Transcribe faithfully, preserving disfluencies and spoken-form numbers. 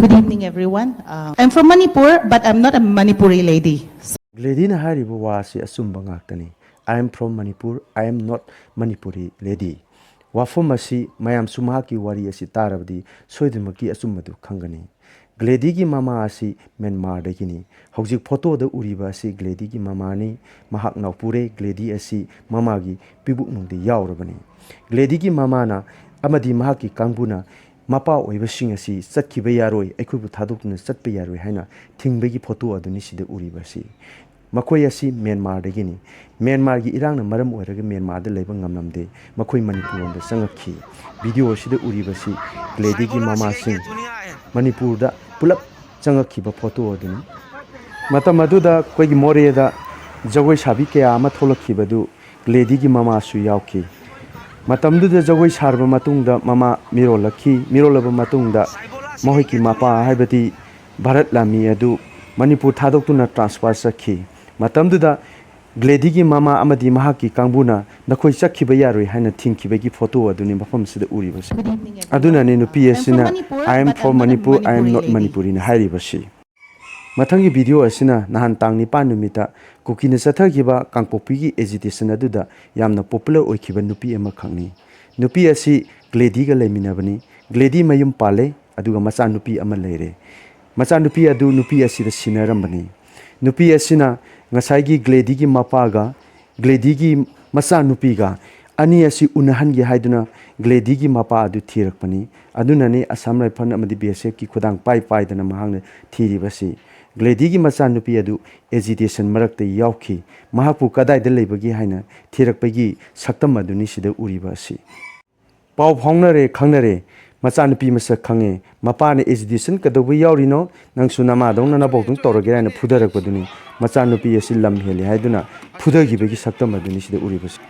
Good evening, everyone. Uh, I'm from Manipur, but I'm not a Manipuri lady. ꯒ꯭ꯂꯦꯗꯤꯅ ꯍꯥꯏꯔꯤꯕ ꯋꯥ ꯑꯁꯤ ꯑꯆꯨꯝꯕ ꯉꯥꯛꯇꯅꯤ꯫ "I am from Manipur, I am not Manipuri lady." ꯋꯥꯐꯝ ꯑꯁꯤ ꯃꯌꯥꯝꯁꯨ ꯃꯍꯥꯛꯀꯤ ꯋꯥꯔꯤ ꯑꯁꯤ ꯇꯥꯔꯕꯗꯤ ꯁꯣꯏꯗꯅꯃꯛꯀꯤ ꯑꯆꯨꯝꯕꯗꯨ ꯈꯪꯒꯅꯤ꯫ ꯒ꯭ꯂꯦꯗꯤꯒꯤ ꯃꯃꯥ ꯑꯁꯤ ꯃ꯭ꯌꯥꯟꯃꯥꯔꯗꯒꯤꯅꯤ꯫ ꯍꯧꯖꯤꯛ ꯐꯣꯇꯣꯗ ꯎꯔꯤꯕ ꯑꯁꯤ ꯒ꯭ꯂꯦꯗꯤꯒꯤ ꯃꯃꯥꯅꯤ꯫ ꯃꯍꯥꯛ ꯅꯥꯎꯄꯨꯔꯦ꯫ ꯒ꯭ꯂꯦꯗꯤ ꯑꯁꯤ ꯃꯃꯥꯒꯤ ꯄꯤꯕꯨꯛꯅꯨꯡꯗ ꯌꯥꯎꯔꯕꯅꯤ꯫ ꯒ꯭ꯂꯦꯗꯤꯒꯤ ꯃꯃꯥꯅ ꯑꯃꯗꯤ ꯃꯍꯥꯛꯀꯤ ꯀꯥꯡꯕꯨꯅ ꯃꯄꯥ ꯑꯣꯏꯕꯁꯤꯡ ꯑꯁꯤ ꯆꯠꯈꯤꯕ ꯌꯥꯔꯣꯏ, ꯑꯩꯈꯣꯏꯕꯨ ꯊꯥꯗꯣꯛꯇꯨꯅ ꯆꯠꯄ ꯌꯥꯔꯣꯏ ꯍꯥꯏꯅ ꯊꯤꯡꯕꯒꯤ ꯐꯣꯇꯣ ꯑꯗꯨꯅꯤ ꯁꯤꯗ ꯎꯔꯤꯕꯁꯤ꯫ ꯃꯈꯣꯏ ꯑꯁꯤ ꯃ꯭ꯌꯥꯟꯃꯥꯔꯗꯒꯤꯅꯤ꯫ ꯃ꯭ꯌꯥꯟꯃꯥꯔꯒꯤ ꯏꯔꯥꯡꯅ ꯃꯔꯝ ꯑꯣꯏꯔꯒ ꯃ꯭ꯌꯥꯟꯃꯥꯔꯗ ꯂꯩꯕ ꯉꯝꯂꯝꯗꯦ꯫ ꯃꯈꯣꯏ ꯃꯅꯤꯄꯨꯔ ꯂꯣꯝꯗ ꯆꯪꯉꯛꯈꯤ꯫ ꯚꯤꯗꯤꯑꯣ ꯑꯁꯤꯗ ꯎꯔꯤꯕꯁꯤ ꯒ꯭ꯂꯦꯗꯤꯒꯤ ꯃꯃꯥꯁꯤꯡ ꯃꯅꯤꯄꯨꯔꯗ ꯄꯨꯂꯞ ꯆꯪꯉꯛꯈꯤꯕ ꯐꯣꯇꯣ ꯑꯗꯨꯅꯤ꯫ ꯃꯇꯝ ꯑꯗꯨꯗ ꯑꯩꯈꯣꯏꯒꯤ ꯃꯣꯔꯦꯗ ꯖꯒꯣꯏ ꯁꯥꯕꯤ ꯀꯌꯥ ꯑꯃ ꯊꯣꯛꯂꯛꯈꯤꯕꯗꯨ ꯒ꯭ꯂꯦꯗꯤꯒꯤ ꯃꯃꯥꯁꯨ ꯌꯥꯎꯈꯤ꯫ ꯃꯇꯝꯗꯨꯗ ꯖꯒꯣꯏ ꯁꯥꯔꯕ ꯃꯇꯨꯡꯗ ꯃꯃꯥ ꯃꯤꯔꯣꯜꯂꯛꯈꯤ꯫ ꯃꯤꯔꯣꯜꯂꯕ ꯃꯇꯨꯡꯗ ꯃꯈꯣꯏꯒꯤ ꯃꯄꯥ, ꯍꯥꯏꯕꯗꯤ ꯚꯥꯔꯠ ꯂꯥꯟꯃꯤ ꯑꯗꯨ ꯃꯅꯤꯄꯨꯔ ꯊꯥꯗꯣꯛꯇꯨꯅ ꯇ꯭ꯔꯥꯟꯁꯐꯔ ꯆꯠꯈꯤ꯫ ꯃꯇꯝꯗꯨꯗ ꯒ꯭ꯂꯦꯗꯤꯒꯤ ꯃꯃꯥ ꯑꯃꯗꯤ ꯃꯍꯥꯛꯀꯤ ꯀꯥꯡꯕꯨꯅ "ꯅꯈꯣꯏ ꯆꯠꯈꯤꯕ ꯌꯥꯔꯣꯏ" ꯍꯥꯏꯅ ꯊꯤꯡꯈꯤꯕꯒꯤ ꯐꯣꯇꯣ ꯑꯗꯨꯅꯤ ꯃꯐꯝꯁꯤꯗ ꯎꯔꯤꯕꯁꯤ꯫ Good evening, everyone. ꯑꯗꯨꯅꯅꯤ ꯅꯨꯄꯤ I'm from ꯑꯁꯤꯅ Manipur, "I am but from I'm not a Manipur, I am Manipuri not lady." ꯃꯅꯤꯄꯨꯔꯤꯅ" ꯍꯥꯏꯔꯤꯕꯁꯤ꯫ ꯃꯊꯪꯒꯤ ꯚꯤꯗꯤꯑꯣ ꯑꯁꯤꯅ ꯅꯍꯥꯟ ꯇꯥꯡ ꯅꯤꯄꯥꯟ ꯅꯨꯃꯤꯠꯇ ꯀꯨꯀꯤꯅ ꯆꯠꯊꯈꯤꯕ ꯀꯥꯡꯄꯣꯛꯄꯤꯒꯤ ꯑꯦꯖꯤꯇꯦꯁꯟ ꯑꯗꯨꯗ ꯌꯥꯝꯅ ꯄꯣꯄꯨꯂꯔ ꯑꯣꯏꯈꯤꯕ ꯅꯨꯄꯤ ꯑꯃꯈꯛꯅꯤ꯫ ꯅꯨꯄꯤ ꯑꯁꯤ ꯒ꯭ꯂꯦꯗꯤꯒ ꯂꯩꯃꯤꯟꯅꯕꯅꯤ꯫ ꯒ꯭ꯂꯦꯗꯤ ꯃꯌꯨꯝ ꯄꯥꯜꯂꯦ, ꯑꯗꯨꯒ ꯃꯆꯥꯅꯨꯄꯤ ꯑꯃ ꯂꯩꯔꯦ꯫ ꯃꯆꯥꯅꯨꯄꯤ ꯑꯗꯨ ꯅꯨꯄꯤ ꯑꯁꯤꯗ ꯁꯤꯟꯅꯔꯝꯕꯅꯤ꯫ ꯅꯨꯄꯤ ꯑꯁꯤꯅ ꯉꯁꯥꯏꯒꯤ ꯒ꯭ꯂꯦꯗꯤꯒꯤ ꯃꯄꯥꯒ ꯒ꯭ꯂꯦꯗꯤꯒꯤ ꯃꯆꯥꯅꯨꯄꯤꯒ ꯑꯅꯤ ꯑꯁꯤ ꯎꯅꯍꯟꯒꯦ ꯍꯥꯏꯗꯨꯅ ꯒ꯭ꯂꯦꯗꯤꯒꯤ ꯃꯄꯥ ꯑꯗꯨ ꯊꯤꯔꯛꯄꯅꯤ꯫ ꯑꯗꯨꯅꯅꯤ ꯑꯁꯥꯝ ꯔꯥꯏꯐꯜ ꯑꯃꯗꯤ ꯕꯤ ꯑꯦꯁ ꯑꯦꯐꯀꯤ ꯈꯨꯗꯥꯡ ꯄꯥꯏ ꯄꯥꯏꯗꯅ ꯃꯍꯥꯛꯅ ꯊꯤꯔꯤꯕꯁꯤ꯫ ꯒ꯭ꯂꯦꯗꯤꯒꯤ ꯃꯆꯥꯅꯨꯄꯤ ꯑꯗꯨ ꯑꯦꯖꯤꯇꯦꯁꯟ ꯃꯔꯛꯇ ꯌꯥꯎꯈꯤ꯫ ꯃꯍꯥꯛꯄꯨ ꯀꯗꯥꯏꯗ ꯂꯩꯕꯒꯦ ꯍꯥꯏꯅ ꯊꯤꯔꯛꯄꯒꯤ ꯁꯛꯇꯝ ꯑꯗꯨꯅꯤ ꯁꯤꯗ ꯎꯔꯤꯕ ꯑꯁꯤ꯫ ꯄꯥꯎ ꯐꯥꯎꯅꯔꯦ, ꯈꯪꯅꯔꯦ꯫ ꯃꯆꯥꯅꯨꯄꯤ ꯃꯁꯛ ꯈꯪꯉꯦ꯫ ꯃꯄꯥꯅ ꯑꯦꯖꯤꯇꯦꯁꯟ ꯀꯩꯗꯧꯕ ꯌꯥꯎꯔꯤꯅꯣ? ꯅꯪꯁꯨ ꯅꯃꯥꯗꯧꯅ ꯅꯕꯣꯛꯇꯧ ꯇꯧꯔꯒꯦ ꯍꯥꯏꯅ ꯐꯨꯊꯔꯛꯄꯗꯨꯅꯤ꯫ ꯃꯆꯥꯅꯨꯄꯤ ꯑꯁꯤ ꯂꯝ ꯍꯦꯜꯂꯤ ꯍꯥꯏꯗꯨꯅ ꯐꯨꯊꯈꯤꯕꯒꯤ ꯁꯛꯇꯝ ꯑꯗꯨꯅꯤ ꯁꯤꯗ ꯎꯔꯤꯕꯁꯤ꯫